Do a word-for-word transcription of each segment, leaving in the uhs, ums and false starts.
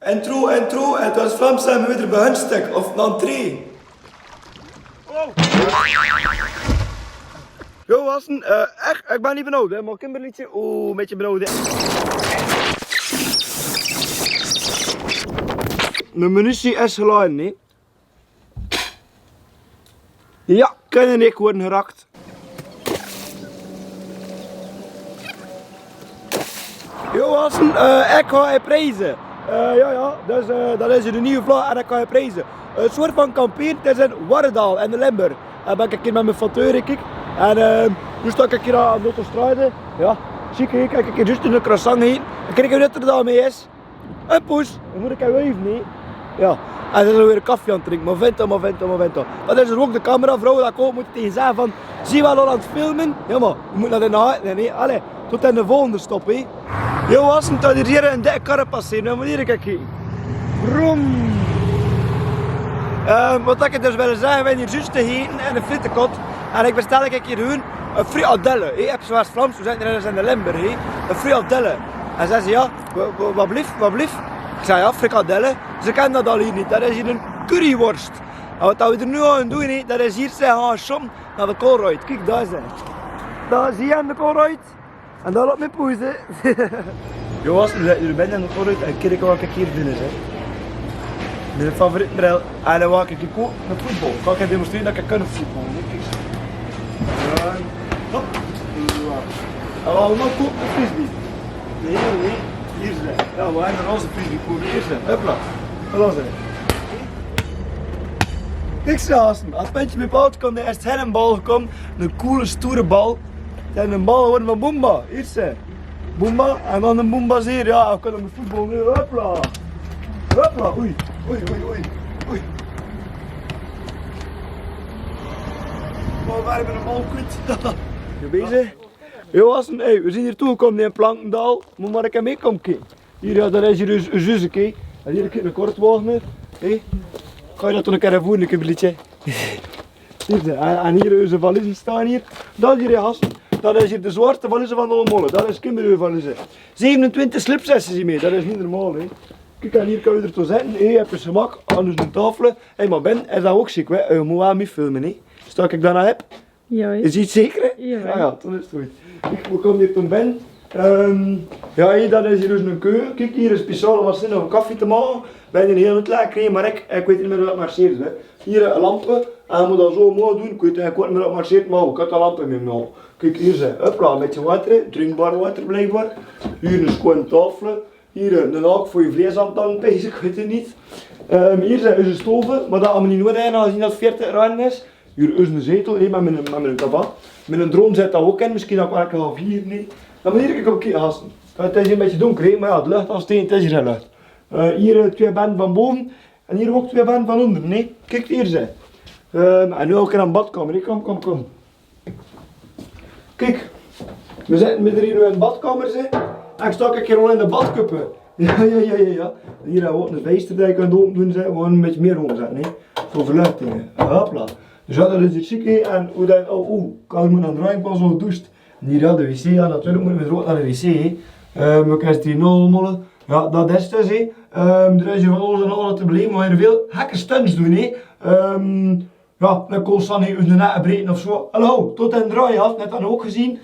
Intro, intro, het waor Vlaams en weer bie Hunstek of dan drie. Yo, gasten, eh, ech, ich bön neet benaud, hè, mer ich bön e bietje, oeh, e bietje benaud, hè. De munitie is gelaje, hè. Ja, kan neet worden geraakt. Yo, gasten, eh, ich gaon 't prijze. Eh, ja, ja, dus, eh, dat is de nieje vlog en ich gaon 't prijze. Ein soort van kamperen tösse Warendal en de Limburg. En bön ich hie mit mien fauteuil, kiek. En, eh, noe stao ich hie aan de autostrade. Ja, ziet ge, kiek, ich höb zjus 'ne croissant hie. En kiek wie dat d'r dan mit is. Ein poes, dan mót ich effe wuive, hè. Ja, en dan is 'r weer koffie aan 't drinke. Momento, momento, momento. Dat is d'r ouch de cameravrouw, dat kump, mót ich zègke van, zie waal al aan 't filme. Ja, mer, ge mót nao de, nao, nae, nae, allee, tot aan de volgende stop, hè. Yo, gasten, dao hie 'n dikke kar passere, dan mót ich hie kieke. Vroom. Eh, wat ich dus wol zègke, veer hie zjus te ete en de friettekot. En ich bestel, kiek, hie hun, eh, frikandelle. Ge höb zoeget Vlaams, zoe zègke ze in de Limburg, hè. Ein frikandelle. En zag ze, ja, Wa-, wa-, wat blief, wat blief? Ich zag, ja, frikandelle. Ze kenne dat al hie neet. Dat is hie 'n curryworst. En wat dat we d'r noe aan doon, hè, dat is hie, ze, ah, sjom, nao de Colruyt. Kiek, dao is 'r. Dao zie je de Colruyt. En dao löp mien poes. Yo, gasten, we, we zeen in de Colruyt en kiek wat ich hie vin, hè. Mien favoriete bril. En dan wou ich hie kope veur voetbal. Kan ich demonstrere dat ich kan voetbal, hè. Kiek. En, hop. En we gaon noe kope de frisbee. Nae, nae, hie is 'r. Ja, we gaon noe de frisbee kope, hie is 'r. Hopla. Hopla, zèk. Kiek, ze, gasten, as puntje mien poot kump, dao is 'ne bal gekómme, 'ne coole, stoere bal. En 'ne bal gewore van Boomba, hie is 'r. Boomba, en dan 'ne Boomba zeer, ja, we kinne mit voetbal noe, hopla. Hopla, oei, oei, oei, oei, oei. Oh, we hebbe 'ne bal kwiet. Ge bezig? Yo, gasten, hey, we zien hie toegekómme in Plankendaal. Mót mer ins mitkomme kieke. Hie, ja, dat is hie us, us, us, kiek. En hie kiek 'ne kortwagner. Hey. Kan ich dat dan 'ne kier voere, 'n kier blietje? Hie, en, en hie us valieze staon hie. Dat hie, gasten, dat is hie de zwaorste valieze van allemaol. Dat is Kimberly valieze. Zevenentwintig slipsesse zie mit, dat is neet normaal, hè. Kiek, en hie kan ich d'r toe zitte, hè, effe gemak, aan us 'n taofel. Hey, mer Ben, is dat ouch sjiek, hè? Eh, mót waal mitfilme, hè? Stao ich dan nao höb? Ja, hè. Is 't zeker, hè? Ja, hè. Ah ja, dan is 't good. Ich, we kómme hie toen bie. Ehm, ja, hie, dat is hie dus 'n keuke. Kiek, hie is speciaal masjien óm koffie te make. Bie 'n hiel lekker, hè, mer ich, ich weit neet mie wie dat marcheert, hè. Hie, eh, lampe. En ge mót dat zoe omhoog doon. Ich weit neet mie wie dat marcheert, mer ge kint de lampe mitnome. Kiek, hie is 't. Hopla, 'n bietje water, hè. Drinkbaar water, blijkbaar. Hie 'n sjoon taofel. Hie, eh, 'ne haok veur 't vlees aan te hange, ich weit 't neet. Ehm, hie is 't, is 'n stoof, mer dat allemaol neet nodig, hè, aangezeen dat 't veertig graad is. Hie is 'ne zetel, hè, mer mit 'n, mer mit 'n tafa. Mit 'n drone zit dat ouch in, mesjien ouch waal 'n half uur, nae. Dan mót hie, kiek, op kieke, gasten. 't Is hie 'n bietje donker, hè, mer ja, de lücht is d'r, 't is hie lücht. Eh, hie, eh, twee bende van bove en hie ouch twee bende van ónger, nae. Kiek, hie is 't. Ehm, en noe ouch in 'n badkamer, hè. Kóm, kóm, kóm. Kiek, we zeen mit d'r hie in de badkamer, zèk. En ich stao, kiek, hie al in de badkuppe. Ja, ja, ja, ja, ja. Hie ouch 'ne venster, dat ich kan ope doon, zèk. Gewoon 'n bietje mieë óm zèk, nae? Veur verluchting. Hopla. Dus ja, dat is 't sjiek, hè. En wie dan, oh, oh, kan ich mich nog draaie, pas op, douche. En hie, ja, de wc, ja, natuurlijk mót ich mit rood nao de wc, hè. Ehm, we kinne 't hie nog mole. Ja, dat is 't, hè. Ehm, d'r is hie van alles en alles te beleefde, mer hie wilt gekke stunts doon, hè. Ehm, Ja, dan kós 'r neet us 'ne naak breke of zoe. Hallo, tot den draai, has 't net dan ouch gezeen?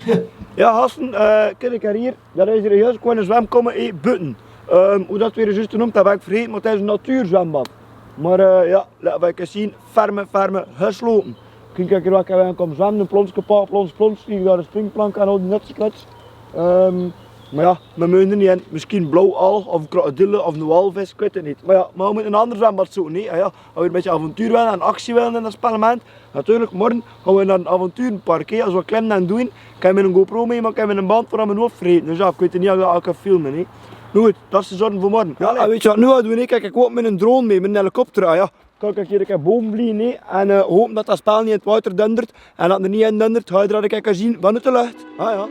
Ja, gasten, eh, kiek 'ns hie. Dat is hie 'n hiel sjoon zwemkamer, eh, buten. Ehm, wie dat weer zjus noemt, dat bön ich vergete, mer 't is 'n natuurzwembad. Mer, eh, ja, laot v'r ins zeen, ferme, ferme geslote. Kiek, kiek, hie kan ich kómme zwemme, 'n plonske, paar plons, plons, kiek dao de springplank en al die nutse kluts. Ehm, mer ja, v'r moge d'r neet in. Mesjien blauw alg of krokodille of 'ne walvis, ich weit 't neet. Mer ja, mer v'r mótte 'n anger zwembad zoeke, hè? Ja, ja. V'r wille 'n bietje avontuur wille en actie wille in dat spellement. Natuurlijk, morge gaon v'r nao 't avonturenpark, hè. As v'r wat klemme en doon, kan ich mit 'n GoPro mitmake, kan ich mit 'n band veur aan mien hoofd vrete. Dus ja, ich weit neet of ich dat kan filme, hè. Noe good, dat is de zorg veur morge. Ja, en weit ge wat v'r noe gaon doon? Kiek, ich kóm mit 'nen drone mit, mit 'nen helikopter, ah ja. Kan ich hie 'ns bove vlege, hè. En, eh, hope dat dat spel neet in 't water dundert. En as 't d'r neet in dundert, gaon v'r d'r 'ns zien van de lucht. Ah ja.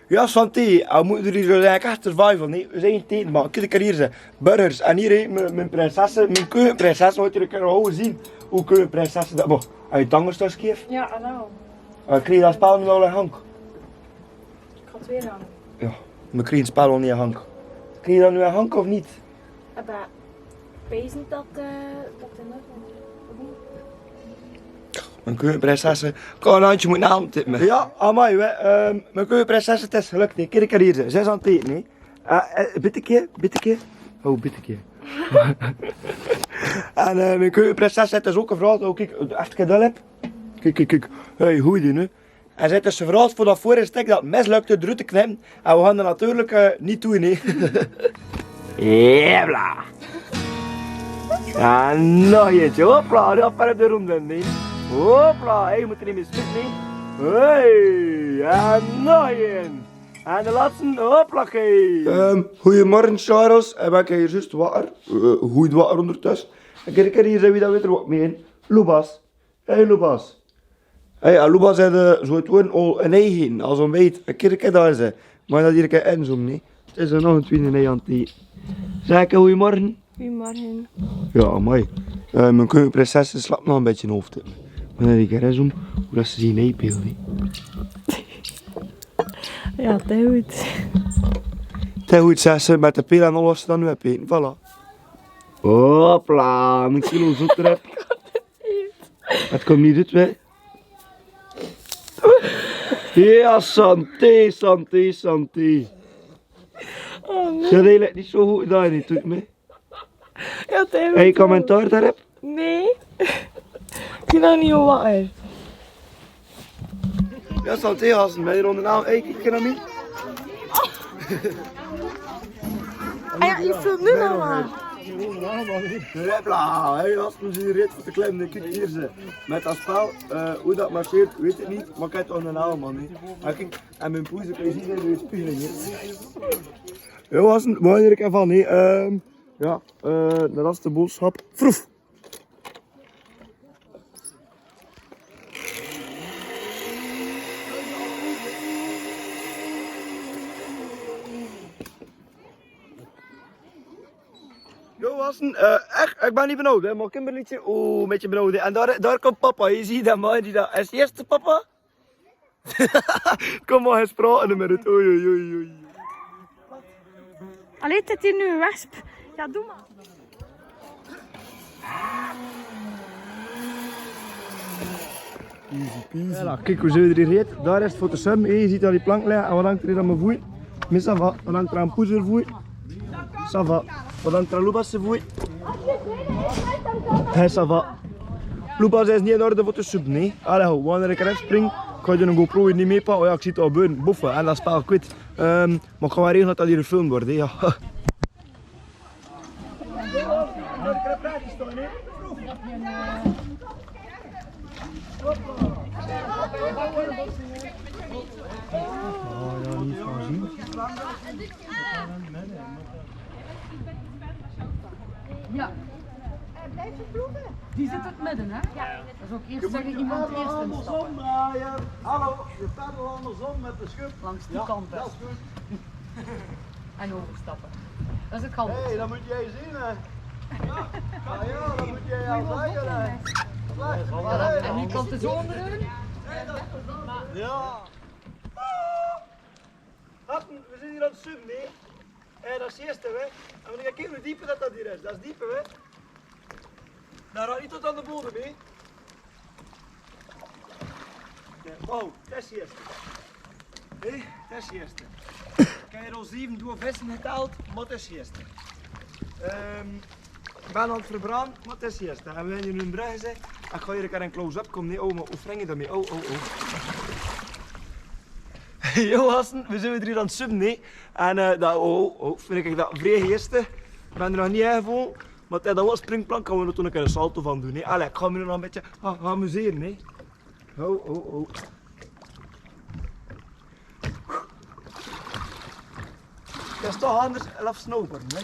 Ja, Santé, a moederlieden, ze is echt survival, nee? Ze zien tien man, kiek, kiek hier ze. Burgers, en hier, hè, mien, mien prinses, mien keukenprinses, wat hier, kiek, oh, zien. Oe, keukenprinses, dat, boh. Ai, tangers, dat is kief. Ja, hallo. Eh, krieg je dat spel nu al in hank? Ik had weer hank. Ja, me krieg 't spel al neet in hank. Krieg je dat nu in hank of neet? Aba, bezend dat, eh, dat er nog een. Mien keukenprinses, kan 'n handje, moot 'n naam tippe. Ja, aan mij, hè. Ehm, mien keukenprinses, 't is gelök, nee. Kiek, kiek hier ze. Ze is aan 't eten, nee. Eh, eh, bitte kiek, bitte kiek. Oh, bitte kiek. En, eh, mien keukenprinses, 't is ouk 'n vrouw, ouk ik, efkes dat heb. Kiek, kiek, kiek. Hey, hoe die nu? En ze is 'n vrouw, veur dat veur 'n stek dat mes lök d'r oet te knijpe. En we gaon d'r natuurlijk, eh, neet toe, nee. Jebla. En nog eentje. Hopla, dat verder de ronde, nee. Hopla, hey, moot d'r neet mee spitten, nee. Hey, en nog een. En de latste, hopla, hey. Ehm, goeiemorgen, Charles. Eh, we kriege hier zjus water. Eh, gooj water ondertussen. En kiek, kiek, hier zien we dan weer wat mee in. Lubas. Hey, Lubas. Hey, a Lubas, hè, de, zo 't woon al in ei hin, as om weet, a kiek, kiek dao is ze. Mer dat hier, kiek, en zo, nee. 't Is d'r nog 'n twiende, nee, Antie. Zeg, goeiemorgen. Goeiemorgen. Ja, amai. Eh, mien keukenprinses, ze slap nog 'n bietje in hoofd. Mer dan kiek, hè, zo, hoe dat ze zien, nee, beeld, nee. Ja, dat is goed. Dat is goed, zeg ze, met de pil en alles dan weer pin. Voilà. Hopla, 'n kilo zoetrep. 't Kump neet oet, hè. Ja, Santé, Santé, Santé. Oh, nee. Ze dee 't neet zo good dao, neet oet, hè. Ja, dat is goed. Hey, commentaar daarop? Nee. Ik vind dat niet water. Ja, Santé, has 'n mei ronde naam. Hey, kiek nao mie. Ah ja, ik film nu nog maar. Hopla, hey, as me zien reed veur te klimmen, kiek hier ze. Met as spel, eh, hoe dat marcheert, weet ik niet, maar ik heb toch 'n naam, man, hè. Maar kiek, en mien poes, ik weet niet, hoe het spelen is. Ja, was 'n, waar ik ervan, hè. Ehm, ja, eh, de laatste boodschap. Vroef. Jo, was 'n, eh, echt, ik ben niet benauwd, hè, maar Kimberlytje, oeh, 'n bietje benauwd, hè. En daar, daar komt papa, je ziet dat, man, die dat, is eerste papa. Kom maar, hij spraak en met het, oei, oei, oei, oei. Allee, dat is nu een wesp. Ja, doe maar. Easy peasy. Voilà, kiek hoe ze d'r reed. Daar is 't veur te zwumme. Hey, je ziet al die plank liggen. En wat hangt er hier aan mien voet? Mais ça va. Wat hangt er aan poes veur voet? Ça va. Wat hangt er aan Lubas veur voet? Hey, ça va. Lubas is niet in orde veur te zwumme, nee. Allee, ho, wanneer ik eruit spring, kan je een GoPro niet mee pakken. Oh ja, ik zie 't al boven. Boffen, en dat is paal kwijt. Ehm, maar ik ga maar regelen dat dat hier gefilmd wordt, hè. Ja. Ja. Die zit in 't midden, hè? Ja. Dat is ook eerst zeggen, iemand eerst in de stap. Hallo, je paddelt andersom met de schub. Langs die kant, hè? Ja, dat is goed. En overstappen. Dat is het goud. Hé, dat moet jij zien, hè. Ja, ja, dat moet jij al zeggen, hè. Voilà. En nu kan de zon erin. Ja. Gasten, we zien hier aan 't zwumme, nee? Eh, dat is 't eerste, hè. En we gaan kijken hoe diep dat, dat hier is. Dat is diep, hè. Daar gaat niet tot aan de bodem, hè. Nee, oh, dat is 't eerste. Hé, dat is 't eerste. Ik heb hier al zeven dode vissen geteld, maar dat is 't eerste. Ehm, ik ben aan 't verbranden, maar dat is 't eerste. En we hebben hier nu een brug gezet. Ik ga hier een close-up komen. Nee, oh, maar hoe vring je dat mee? Oh, oh, oh. Jo, gasten, we zien weer hier aan 't zwumme, nee? En, eh, dat, oh, oh, vind ik dat vrij eerste. Ik ben er nog niet even vol. Maar dat was springplank, kan we er toen een keer een salto van doen, hè. Allee, ik ga me nog een beetje a-, amuseren, hè. Ho, ho, ho. Dat is toch anders, elf snowboarden, hè.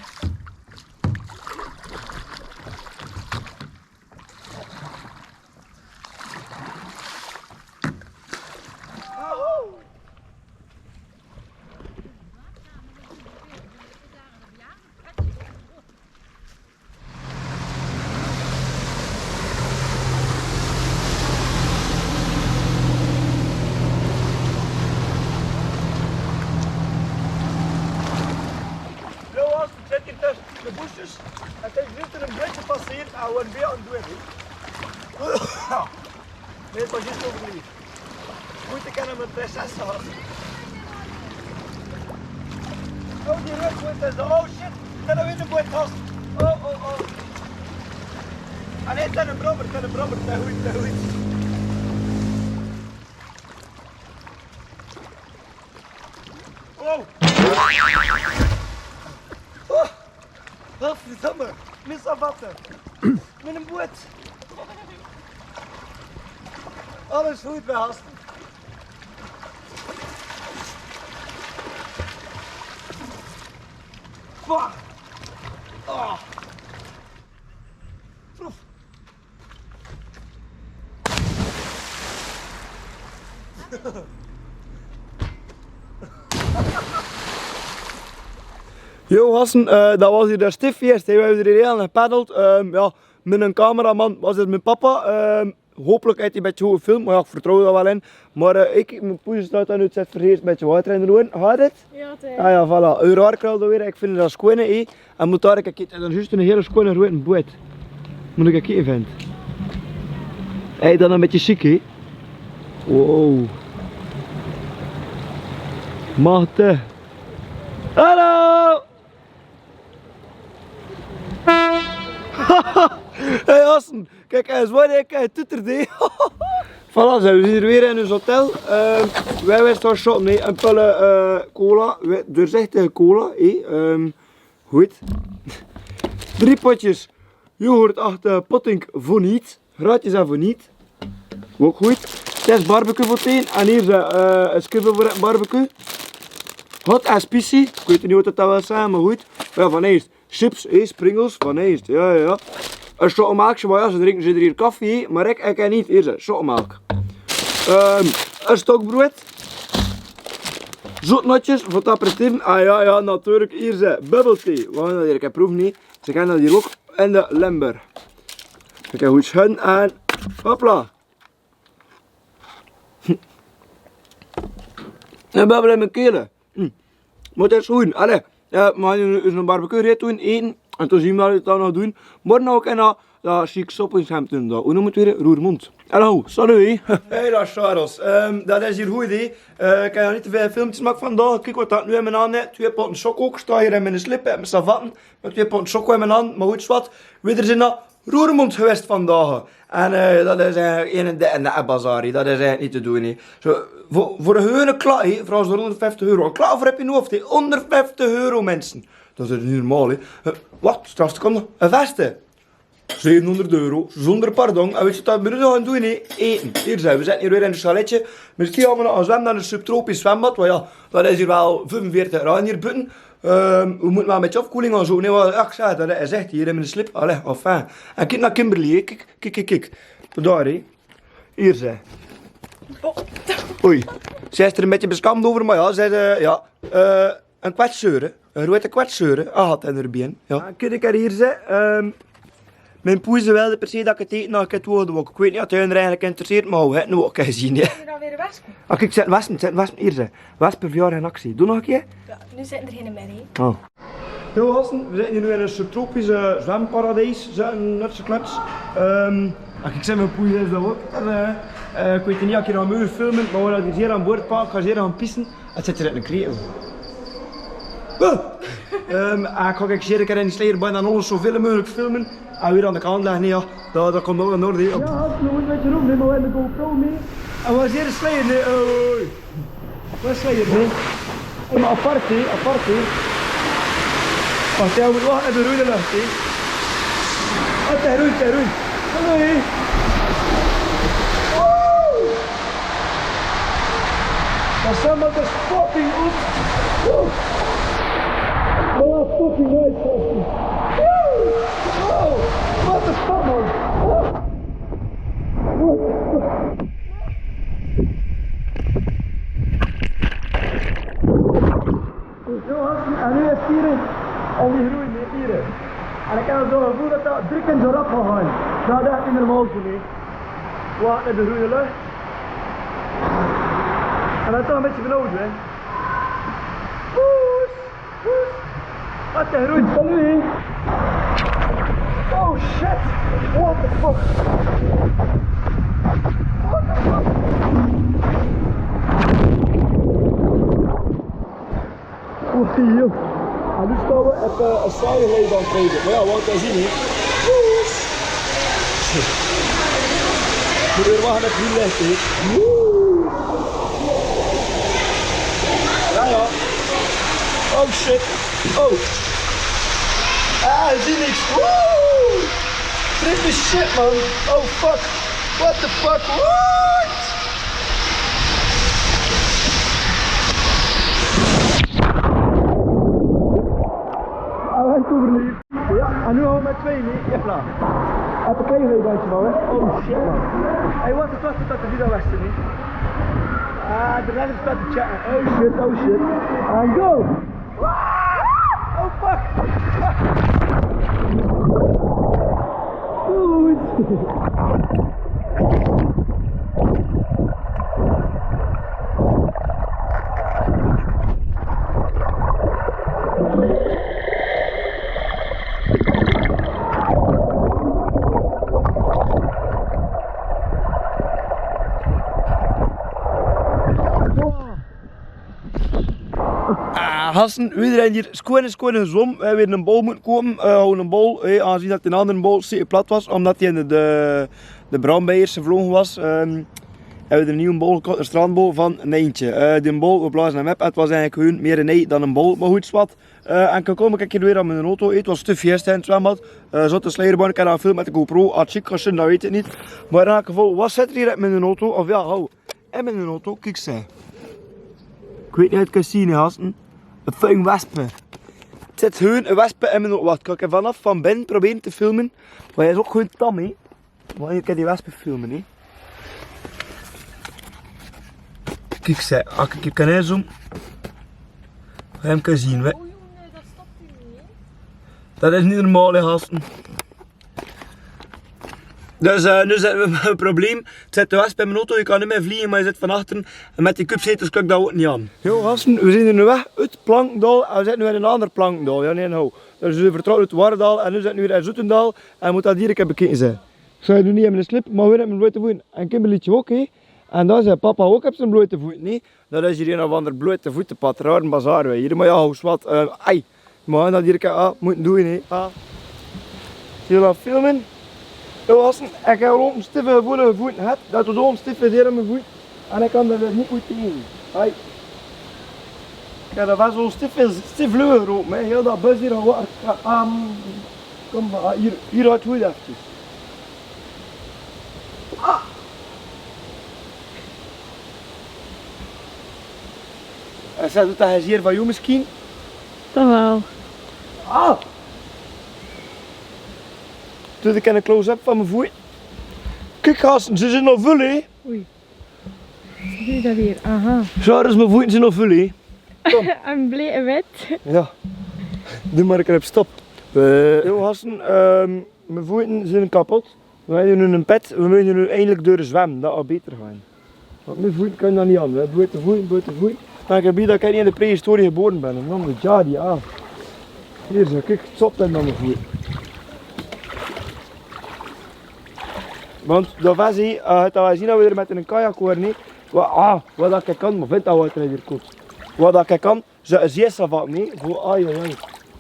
Awan be on duel. Mees pa juus overleef. Moeite kanaal m'n prinsesse, hè. Oh, die ruk, wat is dat? Oh shit, dat is weer de boot vast. Oh, oh, oh. Allee, dat is 'ne brommer, dat is 'ne brommer, dat is good, dat is good. Oh. Oh. Godverdomme, mis afvatten. Mit 'ne boot. Alles good bie Hassen. Fuck. Oh. Proef. Jo, Hassen, eh, dat waor hie de Stief Fiest, hè. Veer höbbe hie hiel naor gepaddeld. Ehm, jao, mit 'ne cameraman waor 't mit papa. Ehm, hopelik haet d'r 'n bietje good gefilmp, mer jao, ik vertroew dao waal in. Mer, eh, ik, mien poes steit dao noe, zet verheers 'n bietje water in de oeëg. Haet 't? Jao, 't is. Ah jao, voilà. Eure haor kruulde weer, ik vin dat sjoon, hè. En moot dao, kiek, en dan juus 'ne hele sjoone groeëte boot. Moot ik kieke, vent. Hè, dan 'n bietje sjiek, hè. Wow. Machte. Hallo! Hè, Hassen, kiek ins, wat 'ne, kiek, toeter, hè. Voilà, zeen v'r hie weer in us hotel. Ehm, veer wille wat shotte, hè. 'n Pelle, eh, cola, veer, doorzichtige cola, hè. Ehm, good. Drie potjes yoghurt achter Potink veur niets. Gratis en veur niets. Ouch good. Zes barbecue veur tien. En hie is, eh, 'n skubbe veur 't barbecue. Hot en spicy. Ik weit neet wat dat waal is, mer good. Jao, van eers. Chips, hè, Pringles, van eers. Jao, jao, jao. 'n Sjokomelkske, mer jao, ze drinke, ze drinke koffie, mer ik, ik neet. Hie is 'n sjokomelk. Ehm, 'n stokbrood. Zoetnootjes veur 't aperitief. Ah jao, jao, natuurlik. Hie is 'n bubble tea. Veer gaon dat hie ins proeve, neet? Ze kenne dat hie ouch. En de lember. Kiek, good sjoen aan. Hopla. En bubble in mien keel. Hm. Mer dat is good. Allee, eh, veer gaon noe ins 'ne barbecue reed doon, ete. En toen zeen v'r wat v'r dan nog doon. Mer noe kenne v'r, eh, sjiek shopping gaon doon dao. Wie neem 't weer? Roermond. Hallo, salut. Hey, dag Charles. Ehm, dat is hie good, hè. Eh, ik kin neet te väöl filmpjes make vandaag. Kiek wat dat noe in mien han, hè. Twee potte sjoko. Ik sta hie in mien slip, hè, mien savatten. Mit twee potte sjoko in mien han, mer good, zwart. Veer zeen nao Roermond gewaes vandaag. En, eh, dat is, eh, in de, in de bazar, hè. Dat is, eh, neet te doon, hè. Zo, veur, veur 'ne gewone klak, hè, vraoge ze honderdvijftig euro. 'Ne klak veur op dien hoofd, hè. Honderdvijftig euro, minse. Dat is neet normaal, hè. Eh, wat? Straks komt nog 'ne veste. Zevenhonderd euro, zonder pardon. En wits te wat v'r noe gaon doon, hè? Ete. Hie zeen v'r, v'r zitte hie weer in 't chaletje. Misschien gaon v'r nog zwemme nao 'n subtropisch zwembad. Want jao, dat is hie waal vijfenveertig graad hie boete. Ehm, v'r mote waal 'n bietje aafkoeling en zo. Nae, wat ik zag, dat is ech hie in mien slip. Allee, enfin. En kiek nao Kimberly, hè. Kiek, kiek, kiek, kiek. Dao, hè. Hie, hè. Oh. Oei. Ze is d'r 'n bietje beskamd euver, mer jao, ze is, eh, jao. Eh, 'n kwetsure, 'n groete kwetsure. Ah, had 'r bie. Jao. Ah, kiek, ik kin hie zègke, ehm, mien poes wèl per se dat ik 't ete nog 'ne kier toon doon. Ik weit neet of 't häör eigelik interesseert, mer hae haet 't noe ouch gezeen, hè. Is 't dan weer de wesp? Ah, kiek, zeen wesp, zeen wesp hie, zeen wesp veur in actie. Doe nog 'ne kier. Jao, noe zeen d'r gein mier, hè. Oh. Jao, gaste, v'r zeen hie noe in 'n subtropisch zwemparadies, zoe'n nutse kluts. Ehm, ah, kiek, zeen mien poes is dao ouch. En, eh, eh, ik weit neet of ik hie nog maag filme, mer wie dat hie aan boord pak, gaon ze hie aan pisse. 't Zit d'r in 'ne kriel. Ah! Ehm, ah, ik gaon, ik zègk, ik gaon in die sleier bijna alles zoeväöl meugelik filme. Ah, weer aan de kant legge, jao. Dat, dat kump ouch in orde, jao. Jao, gaste, noe mót 'n bietje rond, hè, mer veer höbbe de GoPro mèt. En veer zeen de sleier, hè. Oei. Veer zeen de sleier, hè. Mer apart, hè, apart, hè. Wach, dae mót waal effe roeie, hè. Wacht, hae roeit, hae roeit. Hallo, hè. Woe! Dat zwembad is fucking op. Woe. Oh, fucking nice, gasten. Woe. Wow. What the fuck, man? What the fuck? Jao, gasten, en noe is 't hie, en die groeit neet mieë. En ik kin al zoe gevoel dat dat drie kier zoe rap gaon. Dat, dat is neet normaal veur mich. Wacht, effe roeie, hè. En dan toch 'n bietje benauwd, hè. Poes, poes. Wat 'n groeit, salut. Oh shit! What the fuck? What the fuck? Oei, joh. En noe staon we effe, eh, side lading aan 't trainen. Mer jao, we gaon 't zien, hè. Woe. Shit. Mot weer wagte, 't is hiel lich, hè. Woe. Jao, jao. Oh shit. Oh. Ah, ich seh nix. Woe. Trippy shit, man. Oh fuck. What the fuck? What? Ah, we gaon 't overleven. Jao, en noe gaon we mit twee, nee? Jao, klaor. Effe 'n klein bietje, man, hè. Oh shit, man. Hey, wacht, wacht, wacht, die dao weg, nee? Ah, de rest is dat te checken. Oh shit, oh shit. En go! Oh fuck! Oei. Ah, gasten, we dreigen hie sjoon, sjoon zwom. We höbbe 'ne bal mote kope, eh, 'ne bal, eh, aangezien dat d'n andere bal zeer plat waas, omdat d'n in de, de, de brandweer gevloge waas. Ehm, höbbe we 'ne nieje bal gekoch, 'ne strandbal van Nijntje. Eh, d'n bal, we blaoze 'm op, 't waas eigelik gewoen mieë 'n ei dan 'ne bal, mer good, zwart. Eh, en kome, kiek hie weer aan miene auto. 't Waas te vies in 't zwembad. Eh, zote sleier, bön, kin dao filme mit de GoPro. As ich kós, dan weit ich 't neet. Mer in eder geval, waat zit hie mit miene auto? Of jao, hou. En miene auto, kiek ze. Ich weit neet of geer 't kint zeen, gasten. 'Ne fucking wesp. 't Zit gewoon 'ne wesp in miene auto. Wacht, kan ich 'r vanaaf van binne probere te filme? Mer hae is ouch gewoon tam, hè. Mer ich kin die wesp filme, hè. Kiek ze, ah, kiek, ich kin 't neet zoomen. Gae 'm kint zeen, hè. Dat is neet normaal, hè, gasten. Dus, eh, noe zeen we mit 'n probleem. 't Zit 'ne wesp in miene auto, ich kan neet mieë vlege, mer hae zit van achter. En mit die kupzetels kan ich dao ouch neet aan. Jo, gasten, we zeen noe weg oet Plankendael. En we zitte noe in 'n anger Plankendael. Jao, nee, noe. Dus we vertrokke oet Wardael en we zitte noe weer in Zoetendael. En we mótte dat direk effe bekieke, zègk. Ich zeen noe neet in miene slip, mer weer mit miene blote voot. En Kimberlytje ouch, hè. En dao is papa ouch op zien blote voot, nee. Dat is hie ein of anger blote voetepad, raar bazaar, hè. Hie, mer jao, hoe zwart, eh, ai. Mer dat hie, ah, mót doon, hè. Ah. Hie laot filme. Dat waas 'n, ich höb al 'n stieve voele voet gehad. Dat waas al 'n stieve deer aan mien voet. En ich kan dao neet good taege. Ai. Jao, dat waas al 'n stieve, stieve vleuer op, hè. Hie, dat bes hie al waor. Ah, ehm, kom mer, ah, hie, hie, haot good efkes. Ah! En ze doot dat hie zeer van jóng mesjien. Toch waal. Ah! Doot ich 'ne close-up van mien voet. Kiek, gasten, ze zeen al vul, hè? Oei. Zie dat weer? Aha. Zo, dus mien voet zeen al vul, hè? Kom. En blee en wit. Jao. Doe mer, ich höb stop. Eh, jo, gasten, ehm, mien voet zeen kapot. We höbbe noe 'n pet, we mótte noe eindelik dörch de zwem, dat zal beter gaon. Want mien voet kan dao neet aan, hè. Blote voet, blote voet. Mer ich höb bie dat ich neet in de prehistorie gebore bön, hè. Dan de jari, ah. Hie, zo, kiek, 't zot dan aan mien voet. Want dat waas hie, eh, dat waas hie noe weer mit 'ne kajak, hoor, neet? Wa-, ah, wat dat ich kan, mer vent, dat water hie weer koud. Wat dat ich kan, Zo, zie se wat, nee? Wo, ai, ai, ai.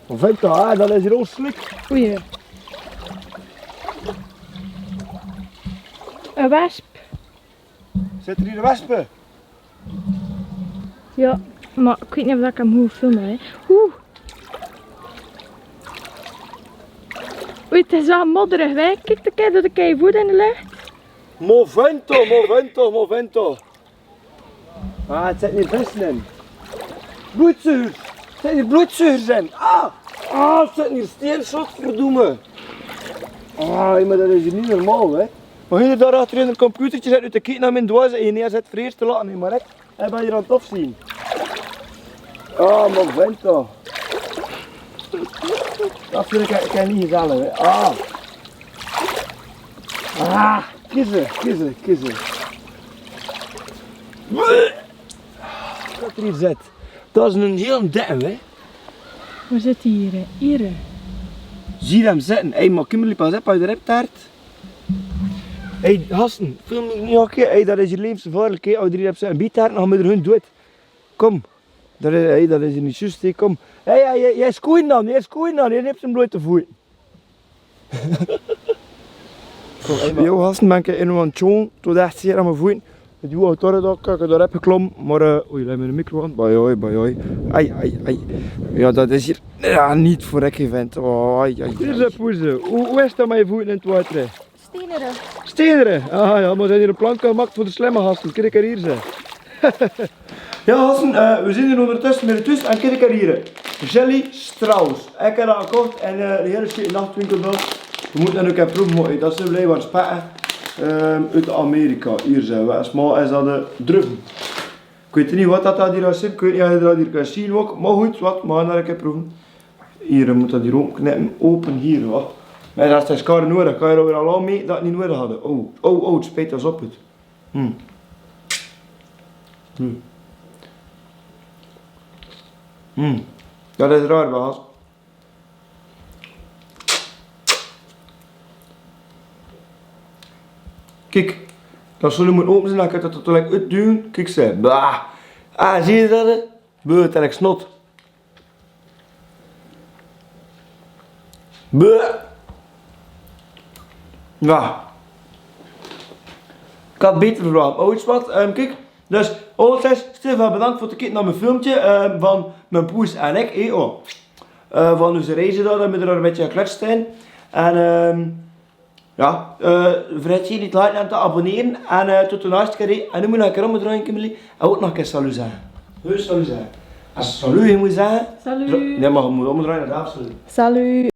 Vent, ah, dat is hie ouch slik. Oei. 'Ne wesp. Zit hie 'ne wesp? Jao, mer ich weit neet of ich 'm mót filme, hè. Oeh. Oei, 't is waal modderig, hè. Kiek, de kei, de kei voet in de lóch. Movento, movento, movento. Ah, 't zit hie vest in. Bloedzuger. 't Zit hie bloedzuger in. Ah! Ah, 't zit hie steenschot, verdomme. Ah, mer dat is neet normaal, hè. Mer hie dao achter in 't computerke zit noe te kieke nao mien doeëze en hie zit vries te lache, hè, mer ich, ich bön hie aan 't aafzeen. Ah, movento. Dat vin ich, ich kan neet zelf, hè. Ah. Ah, kieze, kieze, kieze. Dat hie zit. Dat is 'ne hiel dikke, hè? Wo zit hie? Hie. Zie 'm zitte. Ei, maar Kimberly, pas op, d'r höb taart. Ei, gasten, film neet, oké? Ei, dat is 't leefste veur, oké? As d'r höb zien bitaart, dan gaon v'r d'r hun doed. Kom. Dat is, ei, dat is neet zjus, hè, kom. Ei, ei, ei, ei, skoen aan, ei, skoen aan, ei, höb zien blote voet. Jo, gasten, maak 'n intervention, toen dacht ze hier aan mien voet. 't Is al torre dat ik d'r höb geklom, maar, eh, oei, lei mien micro aan. Bajoi, bajoi. Ai, ai, ai. Ja, dat is hier, ja, neet veur 'n event. Oh, ai, ai, ai. Hier is 't poeze. Hoe, hoe is dat mien voet in 't water? Stenere. Stenere? Ah ja, maar zien hier 'n plank gemaakt veur de slimme gasten. Kiek, kiek hier, ze. Ja, gasten, eh, we zien hier ondertussen weer thuis aan 't kiek kiek hier. Jelly Strauss. Ik heb dat gekocht in, eh, de hele sjiek nachtwinkel dao. We mote dat ouk eve proeve, maar dat is blijkbaar spek, ehm, oet Amerika. Hier zien we. Smaak is dat de druive. Ik weet neet wat dat, dat hier is. Ik weet neet of ge dat hier kint zien ouk. Maar good, wat, maar dat ik eve proeve. Hier, we mote dat hier openknippe. Open hier, wat. Maar dat is dus gaar neet nudig. Kan ge d'r weer al aan mie dat neet nudig hadde. Oh, oh, oh, 't spijt os op 't. Hm. Hm. Hm. Dat is raar, Bas. Kiek, dat zol neet open zien, dan kan ge dat toch lekker oetdunge. Kiek, ze. Bah. Ah, zie ge dat? Buh, dat is snot. Buh. Ja. Ik had beter verwacht. Oh, weet je wat? Ehm, kiek. Dus, alleszins, Stefan, bedankt veur 't kieke nao mien filmke, ehm, van mien poes en ik, hè, oh. Eh, van oze reize dao, dat we d'r 'n bietje geklets höbbe. En, ehm, Ja, eh, vergeet neet te liken en te abonneren. En, eh, tot de naaste kier. En noe mot ik nog 'n kier ómdrejje, Kimberly. En ouk nog 'n kier salut zègke. Salut zègke. Es salut, hè, mot zègke. Salut. Nae, mer mot ómdrejje, dan salut. Salut.